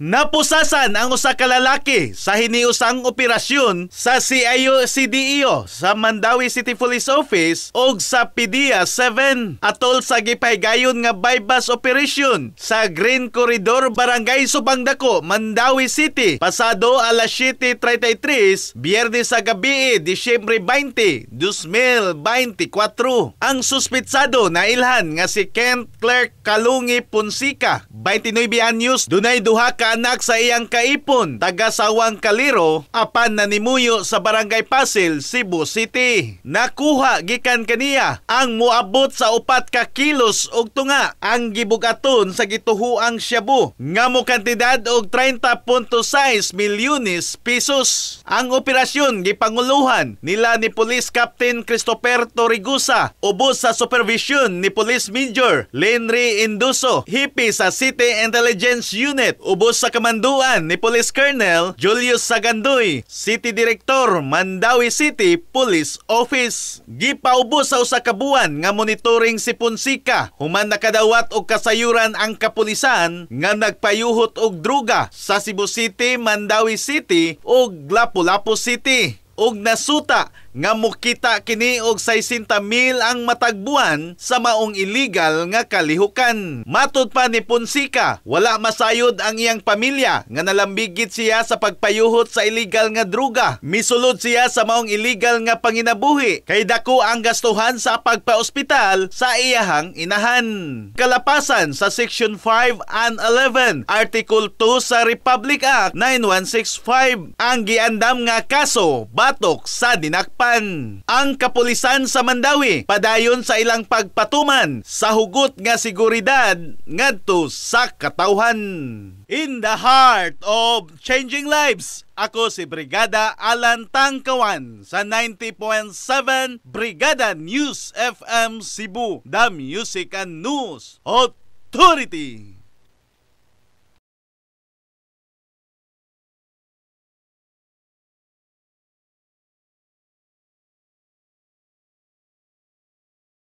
Napusasan ang usa ka lalaki sa hiniusang operasyon sa CIO-CDEO sa Mandaue City Police Office ug sa PDEA 7 atol sa gipahigayon nga buy-bust operation sa Green Corridor, Barangay Subangdaku, Mandaue City, pasado alas 7:33 Biyernes sa gabi, Disyembre 20, 2024. Ang suspitsado na ilhan nga si Kent Clark Kalungi Ponsica, 29 anyos, dunay duha ka anak sa iyang kaipon, taga Sawang Kaliro, apan nanimuyo sa Barangay Pasil, Cebu City. Nakuha gikan kaniya ang moabot sa 4 ka kilos og tunga ang gibugaton sa gituhuang shabu nga mo kantidad og 30.6 milyones pesos. Ang operasyon gipanguluhan nila ni Police Captain Christopher Torigusa ubos sa supervision ni Police Major Lenry Induso, hepe sa City Intelligence Unit, ubos sa kamanduan ni Police Colonel Julius Sagandoy, City Director, Mandaue City Police Office. Gipaubos sa 1 ka buwan nga monitoring si Ponsica human nakadawat og kasayuran ang kapulisan nga nagpayuhot og druga sa Cebu City, Mandaue City ug Lapu-Lapu City ug nasuta nga mukita kini og 60 mil ang matag buwan sa maong illegal nga kalihukan. Matud pa ni Ponsica, wala masayod ang iyang pamilya nga nalambigit siya sa pagpayuhot sa illegal nga druga. Misulod siya sa maong illegal nga panginabuhi kay dako ang gastuhan sa pagpaospital sa iyahang inahan. Kalapasan sa Section 5 and 11, Article 2 sa Republic Act 9165 ang giandam nga kaso batok sa dinakpan. Ang kapulisan sa Mandaue padayon sa ilang pagpatuman sa hugot nga seguridad ngadto sa katawhan. In the heart of changing lives, ako si Brigada Alan Tangkawan sa 90.7 Brigada News FM Cebu, the Music and News Authority.